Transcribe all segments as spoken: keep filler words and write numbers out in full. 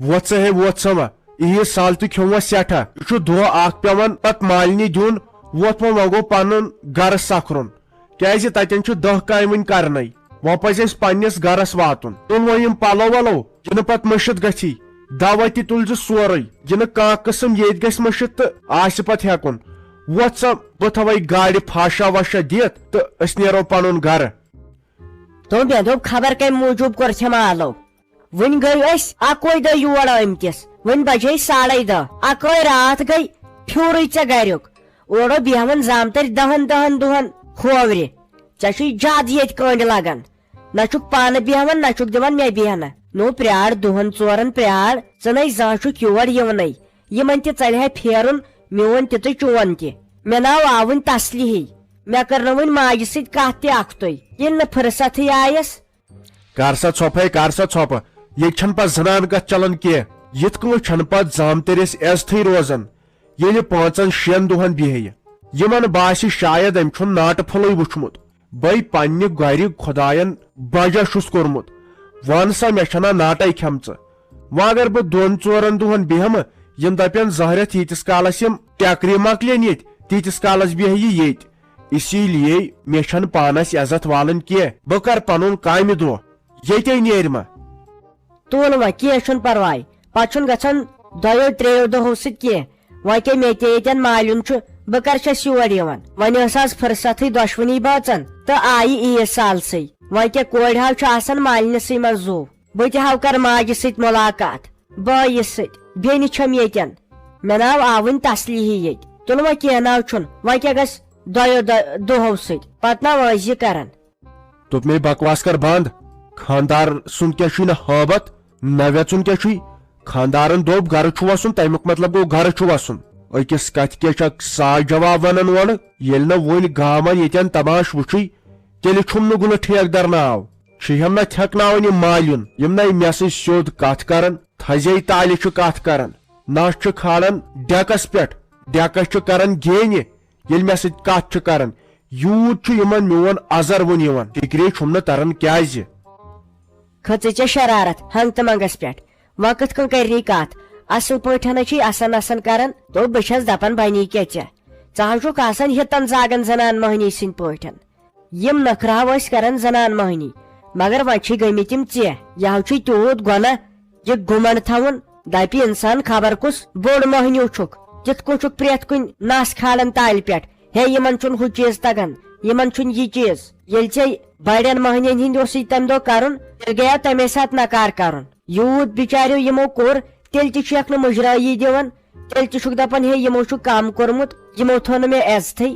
وۄتھ سا ہے، وۄتھ سا وۄنۍ۔ عیٖد سال تہِ کھیوٚو وۄنۍ سٮ۪ٹھاہ۔ یہِ چھُ دۄہ اکھ پٮ۪وان پتہٕ مالنہِ دیُن۔ وۄتھ وۄنۍ، وۄنۍ گوٚو پنُن گرٕ سکھرُن۔ کیازِ تتٮ۪ن چھُ دَہ کامہِ وٕنہِ کرنے۔ وۄنۍ پزِ اسہِ پننِس گرس واتُن۔ تُل وۄنۍ یِم پلو ولو، یہِ نہٕ پتہٕ مٔشِتھ گژھی۔ دوا تہِ تُلۍ زِ سورُے، یہِ نہٕ کانٛہہ قٕسم ییٚتہِ گژھِ مٔشِتھ تہٕ آسہِ پتہٕ ہٮ۪کُن۔ وۄتھ سا، بہٕ تھاوے گاڑِ فاشا واشا دِتھ تہٕ أسۍ نیرو پنُن گرٕ۔ دوٚپ، مےٚ دوٚپ، خبر کَمہِ موٗجوٗب کوٚر ژےٚ مالو؟ وٕنہِ گٔے أسۍ اَکوے دۄہ یور آمتِس، وٕنہِ بجے ساڑے دَہ، اَکٲے راتھ گٔے پھیوٗرٕے ژےٚ گَریُک۔ اورٕ بیٚہوان زامتٕرۍ دَہَن دَہَن دۄہَن کھوورِ۔ ژےٚ چھُے زیادٕ ییٚتہِ کٔنٛڈۍ لگان۔ نہ چھُکھ پانہٕ بیٚہوان، نہ چھُکھ دِوان مےٚ بیٚہنہٕ۔ نو پرٛار دۄہَن ژورَن پرٛار، ژٕ نَے زانٛہہ چھُکھ یور یِونَے۔ یِمَن تہِ ژَلہِ ہا پھیرُن، میون تہِ تہٕ چون تہِ۔ مےٚ ناو آو وٕنہِ تسلی ہی۔ مےٚ کٔر نہٕ وٕنہِ ماجہِ سۭتۍ کَتھ تہِ اَکھتُے، ییٚلہِ نہٕ فرصتھٕے آیَس۔ کر سا ژھۄپہٕ ہے، کر سا ژھۄپہٕ۔ ییٚتہِ چھَنہٕ پَتہٕ زنان کَتھ چلان کینٛہہ۔ یِتھ کٲٹھۍ چھَنہٕ پَتہٕ زامتٕرِس عزتھٕے روزان، ییٚلہِ پانٛژَن شٮ۪ن دۄہَن بیٚہہِ۔ یِمَن باسہِ شاید أمۍ چھُنہٕ ناٹہٕ پھوٚلٕے وٕچھمُت۔ بٔے پننہِ گرِ خۄداین بجا چھُس کوٚرمُت۔ وَن سا، مےٚ چھَنا ناٹَے کھٮ۪مژٕ؟ وۄنۍ اگر بہٕ دۄن ژورَن دۄہَن بیٚہمہٕ، یِم دَپن زہرٮ۪تھ ییٖتِس کالَس یِم ٹٮ۪کرِ مۄکلن ییٚتہِ، تیٖتِس کالَس بیٚہہِ یہِ ییٚتہِ۔ اسی لیے مےٚ چھَنہٕ پانَس عزت والٕنۍ کینٛہہ۔ بہٕ کَرٕ پَنُن کامہِ دۄہ۔ ییٚتے نیرِ ما؟ تُل وۄنۍ، کینٛہہ چھُنہٕ پرواے۔ پتہٕ چھُنہٕ گژھان دۄیو ترٛیٚیو دۄہو سۭتۍ کینٛہہ۔ وۄنۍ کیٛاہ، مےٚ تہِ ییٚتٮ۪ن مالیُن چھُ، بہٕ کر چھَس یور یِوان؟ وۄنۍ ٲس آز فرصتھٕے دۄشوٕنی بٲژن تہٕ آیہِ عیٖد سالسٕے۔ وۄنۍ کیٛاہ، کورِ ہاو چھُ آسان مالنِسٕے منٛز زُو۔ بہٕ تہِ ہاو کر ماجہِ سۭتۍ مُلاقات، بٲیِس سۭتۍ، بیٚنہِ چھَم ییٚتٮ۪ن۔ مےٚ ناو آوٕنۍ تسلی ہی ییٚتہِ۔ تُل وۄنۍ، کینٛہہ ناو چھُنہٕ، وۄنۍ کیٛاہ گژھِ دۄیو دۄ-، دۄہو سۭتۍ؟ پتہٕ نا ٲسۍ یہِ کران۔ دوٚپ مے، بکواس کر بند۔ خاندار سُنٛد کیٛاہ چھُے نہٕ ہٲبت، نہ وٮ۪ژُن کیٛاہ چھُے؟ خاندارن دوٚپ گرٕ چھُ وسُن، تمیُک مطلب گوٚو گرٕ چھُ وسُن۔ أکِس کتھِ کیٛاہ چھکھ ساے جواب ونان اورٕ؟ ییٚلہِ نہٕ وُنہِ گامن ییٚتٮ۪ن تماش وُچھُے، تیٚلہِ چھُم نہٕ گُلہٕ ٹھیکہٕ در ناو۔ چھِ ہم نہ تھٮ۪کناوان یہِ مالیُن، یِم نَے مےٚ سۭتۍ سیوٚد کتھ کران، تھزے تالہِ چھِ کتھ کران، نہ چھِ کھالان ڈیکس پٮ۪ٹھ، ڈیکس چھِ کران گینہِ۔ ییٚلہِ مےٚ سۭتۍ کتھ چھِ کران، یوٗت چھُ یِمن میون ازر وُن یِوان۔ فِکرے چھُم نہٕ تران کیازِ۔ کھٔژٕے ژےٚ شرارت ہنگ تہٕ منگس پٮ۪ٹھ۔ وۄنۍ کِتھ کٔنۍ کرِ نی کتھ؟ اصل پٲٹھۍ چھے اسن اسن کران۔ دوٚپ، بہٕ چھس دپان، بنی کیٛاہ ژےٚ؟ ژٕ ہا چھُکھ آسان ہِتن زاگن زنان مٔہنی سٕنٛدۍ پٲٹھۍ۔ یِم نخرٕ ہا ٲسۍ کران زنان مٔہنی، مگر وۄنۍ چھِ گٔمٕتۍ یِم ژےٚ۔ یہِ ہا چھُے تیوٗت گۄناہ، یہِ گُمنڈ تھاوُن۔ دپہِ انسان خبر کُس بوٚڑ مٔہنیو چھُکھ، کِتھ کٔنۍ چھُکھ پرٛٮ۪تھ کُنہِ نس کھالان تالہِ پٮ۪ٹھ، ہے، یِمن چھُنہٕ ہُہ چیٖز تگان، یِمن چھُنہٕ یہِ چیٖز۔ ییٚلہِ ژےٚ بڑٮ۪ن مٔہنین ہِنٛدۍ اوسُے تمہِ دۄہ کرُن، تیٚلہِ گٔیا تمے ساتہٕ نکار کرُن۔ یوٗت بِچاریو یِمو کوٚر، تیٚلہِ تہِ چھُکھ نہٕ مُجرٲیی دِوان، تیٚلہِ تہِ چھُکھ دپان، ہے، یِمو چھُ کم کوٚرمُت، یِمو تھوٚو نہٕ مےٚ عزتھٕے۔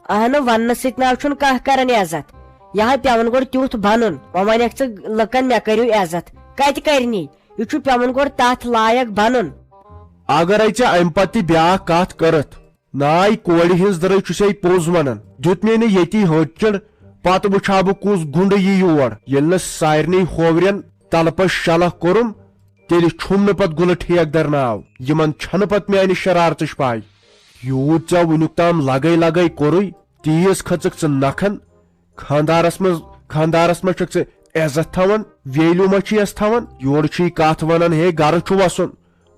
اہنہٕ، وننہٕ سۭتۍ نہ چھُنہٕ کانٛہہ کران عزت۔ یہِ ہا پٮ۪وان گۄڈٕ تیُتھ بنُن، وۄنۍ ونکھ ژٕ لُکن، مےٚ کٔرِو عزت۔ کتہِ کرنی؟ یہِ چھُ پٮ۪وان گۄڈٕ تتھ لایق بنُن۔ اگرے ژےٚ امہِ پتہٕ تہِ بیاکھ کتھ کٔرٕتھ، ناے کورِ ہٕنٛز دٔرٕے چھُسے پوٚز ونان۔ دیُت مے نہٕ ییٚتی ہٲٹۍ چِڑ، پتہٕ وٕچھِ ہا بہٕ کُس گُنڈٕ یی یور۔ ییٚلہِ نہٕ سارنٕے ہوورٮ۪ن تلہٕ پٔژھۍ شلکھ کوٚرُم، تیٚلہِ چھُم نہٕ پتہٕ گُلہٕ ٹھیکہٕ در ناو۔ یِمن چھنہٕ پتہٕ میانہِ شرارژٕچ پاے۔ یوٗت ژےٚ وُنیُک تام لگے لگے کوٚرُے، تیٖژ کھٔژٕکھ ژٕ نکھن۔ خاندارس منٛز، خاندارس منٛز چھکھ ژٕ عزت تھاوان، ویلیو ما چھِیس تھاوان؟ یورٕ چھُے کتھ ونان، ہے، گرٕ چھُ وسُن۔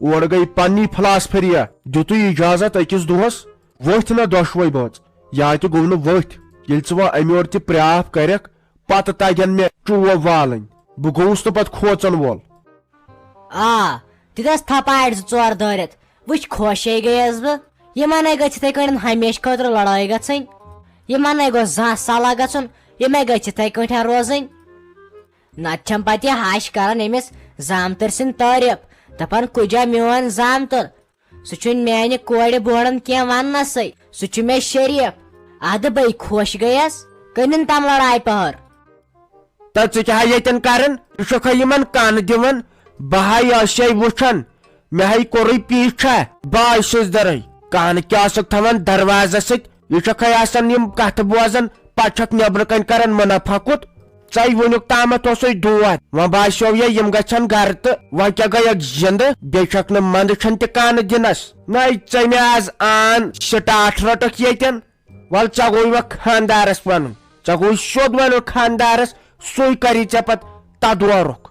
اورٕ گٔے پننی فلاسفریا، دیُتُے اجازت أکِس دۄہس، ؤتھۍ نہ دۄشوے بٲژ۔ یا تہِ گوٚو نہٕ ؤتھۍ۔ ییٚلہِ ژٕ وۄنۍ امہِ یورٕ تہِ پرٛاپھ کرکھ، پتہٕ تگن مےٚ چوب والٕنۍ۔ بہٕ گوٚوُس نہٕ پتہٕ کھوژن وول۔ آ، تہِ دِس تھپاڑِ زٕ ژور دٲرِتھ۔ وٕچھ، خۄشے گٔیَس بہٕ۔ یِمن ہے گٔژھ یِتھَے کٲٹھۍ ہمیشہٕ خٲطرٕ لڑٲے گژھٕنۍ۔ یِمن ہے گوٚژھ زانٛہہ صلاح گژھُن۔ یِم ہے گٔژھ یِتھَے کٲٹھۍ روزٕنۍ۔ نتہٕ چھَم پتہٕ یہِ ہش کران أمِس زامتٕرۍ سٕنٛدۍ تعریٖف، دپان، کُجا میون زامتُر، سُہ چھُنہٕ میانہِ کورِ بورن کینٛہہ وننسٕے، سُہ چھُ مےٚ شریٖف۔ ادٕ بے خۄش گٔیَس، کٕنِن تام لڑایہِ پہر۔ تہٕ ژٕ کیٛاہ ہا ییٚتٮ۪ن کران؟ ژٕ چھُکھا یِمن کن دِوان؟ بہٕ ہا ٲسے وُچھان، مےٚ ہے کوٚرُے پیٖچھا، بہٕ آسُس درٕے۔ کن کیٛاہ ٲسٕکھ تھاوان دروازس سۭتۍ؟ یہِ چھکھے آسان یِم کتھٕ بوزان، پتہٕ چھکھ نیبرٕ کنہِ کران منافع کُت؟ ژے وُنیُک تامتھ اوسُے دود، وۄنۍ باسیو یے یِم گژھن گرٕ تہٕ وۄنۍ کیٛاہ گٔیکھ زندٕ؟ بیٚیہِ چھکھ نہٕ مندٕ چھن تہِ کانہٕ دِنس۔ نَے ژےٚ مےٚ از آن سٹاٹ رٔٹٕکھ ییٚتٮ۪ن۔ ول ژےٚ گوٚوُے وۄنۍ خاندارس ونُن، ژےٚ گوٚوُے سیوٚد ونُن خاندارس، سُے کری ژےٚ پتہٕ تدورُک۔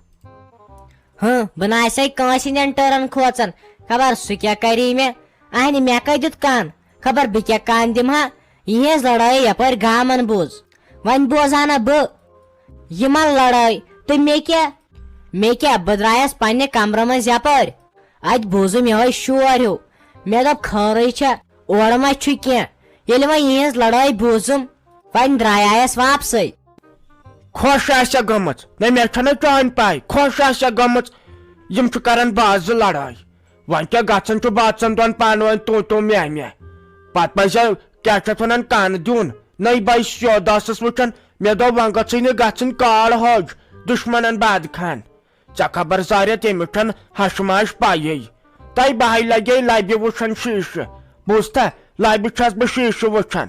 ہاں، بہٕ نہ آسے کٲنٛسہِ ہٕنٛدٮ۪ن ٹٲرن کھوژان۔ خبر سُہ کیٛاہ کَری مےٚ؟ اہنہِ، مےٚ کَتہِ دیُت کَن؟ خبر بہٕ کیٛاہ کَن دِمہٕ ہا؟ یِہٕنٛز لڑٲے یَپٲرۍ گامَن بوٗز۔ وۄنۍ بوزٕ ہا نہ بہٕ یِمَن لڑٲے۔ تہٕ مےٚ کیٛاہ؟ مےٚ کیٛاہ؟ بہٕ درٛایَس پنٛنہِ کمرٕ منٛز یَپٲرۍ۔ اَتہِ بوٗزُم یِہوٚے شور ہیوٗ۔ مےٚ دوٚپ، خٲرٕے چھےٚ، اورٕ ما چھُ کینٛہہ؟ ییٚلہِ وۄنۍ یِہٕنٛز لڑٲے بوٗزُم، وۄنۍ درٛایایَس واپسٕے۔ خۄش آسہِ گٔمٕژ۔ نہ، مےٚ چھَنہٕ چٲنۍ پَے۔ خۄش آسہِ گٔمٕژ۔ یِم چھِ کران بازٕ لڑٲے۔ وۄنۍ کیٛاہ گژھان چھُ بادشاہن دۄن پانہٕ ؤنۍ تو تو مےٚ مےٚ؟ پتہٕ پزِ کیٛاہ چھِ اتھ ونان کن دیُن۔ نٔے بے سیوٚد ٲسٕس وٕچھان، مےٚ دوٚپ وۄنۍ گٔژھٕے نہٕ گژھٕنۍ کال حٲج دُشمنن باد خان۔ ژےٚ خبر زاریا تٔمِس چھَن ہشماش پَیی۔ تَے بہٕ ہَے لَگے لَبہِ وٕچھان شیٖشہٕ۔ بوٗزتھا، لَبہِ چھَس بہٕ شیٖشہٕ وٕچھان۔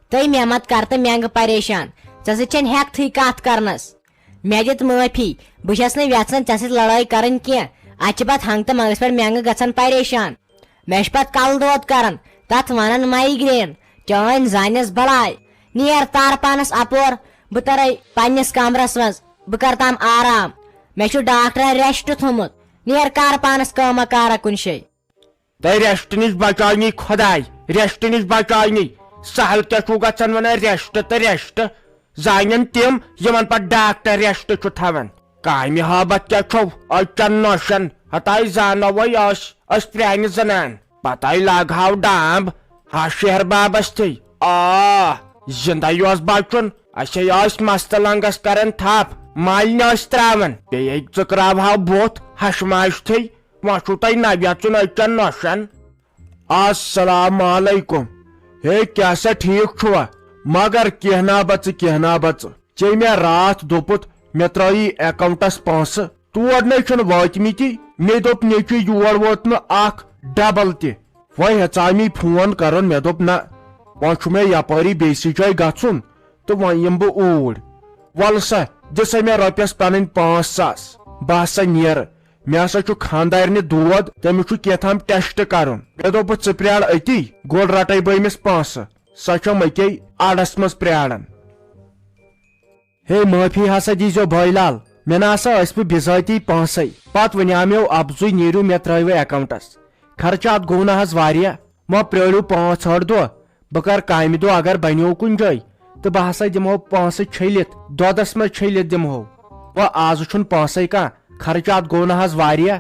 تہٕ مےٚ مت کر تہٕ مٮ۪نٛگہٕ پریشان، ژےٚ سۭتۍ چھَنہٕ ہٮ۪کتھٕے کتھ کرنس۔ مےٚ دِتھ معٲفی، بہٕ چھَس نہٕ یژھان ژےٚ سۭتۍ لڑٲے کرٕنۍ کینٛہہ۔ اتہِ چھِ پتہٕ ہنٛگتہٕ منٛگس پٮ۪ٹھ مٮ۪نٛگہٕ گژھان پریشان۔ مےٚ چھِ پتہٕ کلہٕ دود کران، تتھ ونان مایگرین۔ چٲنۍ زانٮ۪س بلاے۔ نیر تار پانس اپور، بہٕ ترے پننِس کمرس منٛز، بہٕ کرٕ تام آرام۔ مےٚ چھُ ڈاکٹرن ریسٹ تھوٚمُت۔ نیر کر پانس کٲمہ کارا کُنہِ شے۔ تۄہہِ ریسٹ نِش بچاونی خۄداے، ریسٹ نِش بچاونی۔ سہل کیٛاہ چھُو گژھان ونان ریسٹ تہٕ ریسٹ؟ زانن تِم، یِمن پتہٕ ڈاکٹر ریسٹ چھُ تھاوان۔ کامہِ ہابت کیٛاہ چھو؟ أزچٮ۪ن نوشن ہتاے زانو وۄنۍ أسۍ، أسۍ پرٛانہِ زنان۔ پتہٕ لاگہاو ڈامب ہا شہر بابس تھے۔ آ، زندے اوس بچُن، اسے ٲسۍ مستہٕ لنگس کران تھپھ، مالنہِ ٲسۍ تراوان، بیٚیہِ ژٕکراوہاو بُتھ ہشماش تھے۔ وۄنۍ چھُو تۄہہِ نہ ویژُن أزچٮ۪ن نوشن۔ السلام علیکم۔ ہے، کیٛاہ سا ٹھیٖک چھُوا؟ مگر کینٛہہ نا بژٕ، کینٛہہ نا بژٕ۔ ژےٚ مےٚ راتھ دوٚپُتھ، مےٚ ترٛٲیی اکاونٹس پونٛسہٕ۔ تور نے چھُنہٕ وٲتمٕتی۔ مےٚ دوٚپ، نیٚچوٗ یور ووت نہٕ اکھ ڈبل تہِ۔ وۄنۍ ہیژاے مےٚ فون کرُن، مےٚ دوٚپ، نہ، وۄنۍ چھُ مےٚ یپٲری بیٚیہِ سٕے جایہِ گژھُن تہٕ وۄنۍ یِمہٕ بہٕ اوٗرۍ۔ وَلہٕ سا، دِ سا مےٚ رۄپیَس پنٕنۍ پانٛژھ ساس۔ بہٕ ہسا نیرٕ۔ مےٚ ہسا چھُ خانٛدارنہِ دود، تٔمِس چھُ کینٛہہ تام ٹیسٹ کرُن۔ مےٚ دوٚپُس، ژٕ پرٛار أتی، گۄڈٕ رٹے بہٕ أمِس پونٛسہٕ۔ سۄ چھم أکے اڑس منٛز پرٛاران۔ ہے، معٲفی ہسا دیٖزیو بھٲے لال، مےٚ نہ ہسا ٲسۍ بہٕ بِذٲتی پونٛسَے۔ پتہٕ وَنیٛاو مےٚ اَپزُے نیٖرِو مےٚ ترٛٲیوٕ اکاونٹس۔ خرچات گوٚو نہ حظ واریاہ، وۄنۍ پرٛٲرِو پانٛژھ ٲٹھ دۄہ، بہٕ کر کامہِ دۄہ اگر بنیو کُنہِ جایہِ، تہٕ بہٕ ہسا دِمہو پونٛسہٕ چھٔلِتھ، دۄدس منٛز چھٔلِتھ دِمہو۔ وۄنۍ آزٕ چھُنہٕ پونٛسَے کانٛہہ، خرچات گوٚو نہ حظ واریاہ۔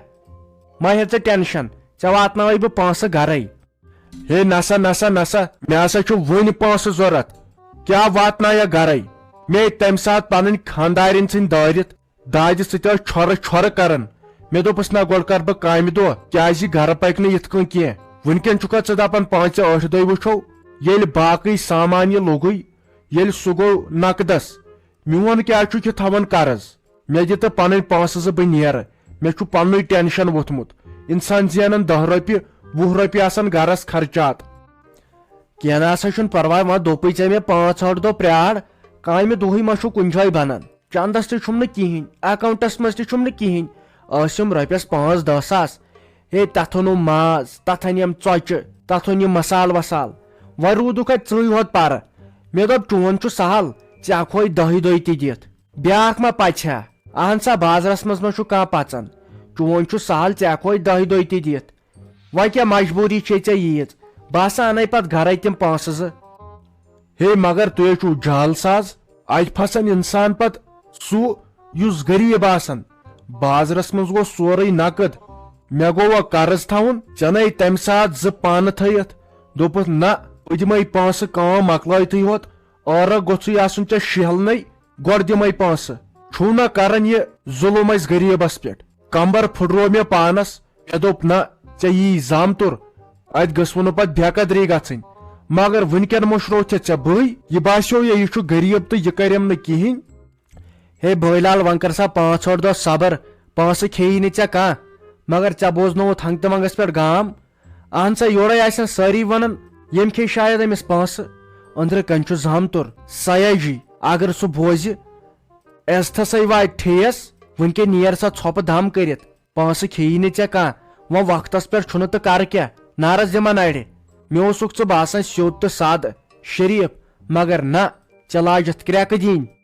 مہ ہےٚ ژٕ ٹینشن، ژےٚ واتناوے بہٕ پونٛسہٕ گرے۔ ہے نسا نسا نسا، مےٚ ہسا چھُ وُنہِ پونٛسہٕ ضروٗرت۔ کیٛاہ واتنایکھ گرے؟ مےٚ تمہِ ساتہٕ پنٕنۍ خانٛدارِنۍ ژھٕنۍ دٲرِتھ دادِ سۭتۍ ٲس چھۄرٕ چھۄرٕ کران۔ مےٚ دوٚپُس، نہ، گۄڈٕ کر بہٕ کامہِ دۄہ، کیٛازِ گرٕ پکہِ نہٕ یِتھ کٔنۍ کینٛہہ۔ وُنکٮ۪ن چھُکھا ژٕ دپان پانٛژِ ٲٹھِ دۄہہِ وٕچھو، ییٚلہِ باقٕے سامان یہِ لوٚگُے، ییٚلہِ سُہ گوٚو نقدس۔ میون کیٛاہ چھُکھ یہِ تھاوان قرض؟ مےٚ دِ تہٕ پنٕنۍ پونٛسہٕ زٕ، بہٕ نیرٕ۔ مےٚ چھُ پننُے ٹینشن ووٚتھمُت۔ انسان زینان دہ رۄپیہِ، وُہ رۄپیہِ آسان گرس خرچات۔ کینٛہہ نہ سا چھُنہٕ پرواے، وۄنۍ دوٚپُے ژےٚ مےٚ پانٛژھ ٲٹھ دۄہ پرٛار، کامہِ دۄہٕے ما چھُ کُنہِ جایہِ بنان؟ چندس تہِ چھُم نہٕ کِہینۍ، اکاونٹس منٛز تہِ چھُم نہٕ کِہینۍ۔ ٲسِم رۄپیس پانٛژھ دہ ساس۔ ہے، تتھ اوٚنُم ماز، تتھ انیم ژۄچہِ، تتھ اوٚن یہِ مسالہٕ وسالہٕ۔ وۄنۍ روٗدُکھ اتہِ ژٕے ہوت پرٕ۔ مےٚ دوٚپ، چون چھُ سہل، ژےٚ ہٮ۪کہوے دہہِ دۄہہِ تہِ دِتھ۔ بیٛاکھ ما پژھِ ہا؟ اہن سا، بازرس منٛز ما چھُ کانٛہہ پژان؟ چون چھُ سہل، ژےٚ ہٮ۪کہوے دہہِ دۄہہِ تہِ دِتھ۔ وۄنۍ کیٛاہ مجبوٗری چھے ژےٚ ییٖژ؟ بہٕ ہسا انے پتہٕ گرے تِم پونٛسہٕ زٕ۔ ہے، مگر تُہۍ ہے چھِو جعل ساز۔ اتہِ پھسان انسان پتہٕ سُہ یُس غریب آسان۔ بازرس منٛز گوٚو سورُے نقد۔ مےٚ گوٚو وۄنۍ قرض تھاوُن، ژےٚ نے تمہِ ساتہٕ زٕ پانہٕ تھٲیِتھ۔ دوٚپُتھ، نہ، بہٕ دِمے پونٛسہٕ کٲم مۄکلٲیتھٕے ہوت۔ عٲرق گوٚژھُے آسُن ژےٚ شیہلنَے، گۄڈٕ دِمَے پونٛسہٕ۔ چھُو نہ کران یہِ ظُلُم اَسہِ غریٖبَس پٮ۪ٹھ؟ کمبر پھُٹروو مےٚ پانَس۔ مےٚ دوٚپ، نہ، ژےٚ یی زامتُر، اَتہِ گٔژھوٕ نہٕ پتہٕ بے قدری گژھٕنۍ۔ مگر وٕنکٮ۪ن مٔشرو ژےٚ، ژےٚ بٕے۔ یہِ باسیو یا یہِ چھُ غریٖب تہٕ یہِ کرٮ۪م نہٕ کِہیٖنۍ۔ ہے بٲے لال، وۄنۍ کر سا پانٛژھ ٲٹھ دۄہ صبر، پونٛسہٕ کھیٚیی نہٕ ژےٚ کانٛہہ۔ مگر ژےٚ بوزنووُتھ ہنٛگتہٕ منٛگس پٮ۪ٹھ گام۔ اہن سا، یورے آسن سٲری ونان، ییٚمۍ کھے شاید أمِس پونٛسہٕ۔ أنٛدرٕ کنہِ چھُ زامتُر، سیاجی، اگر سُہ بوزِ، عزتھسے واتہِ ٹھیس۔ وٕنکٮ۪ن نیر سا ژھۄپہٕ دم کٔرِتھ، پونٛسہٕ کھیٚیی نہٕ ژےٚ کانٛہہ۔ وۄنۍ وقتس پٮ۪ٹھ چھُنہٕ تہٕ کرٕ کیٛاہ، نارس دِمن اڑِ۔ مےٚ اوسُکھ ژٕ باسان سیوٚد تہٕ سادٕ، شریٖف، مگر نہ، ژےٚ لاجتھ کرٛٮ۪کہٕ دِنۍ۔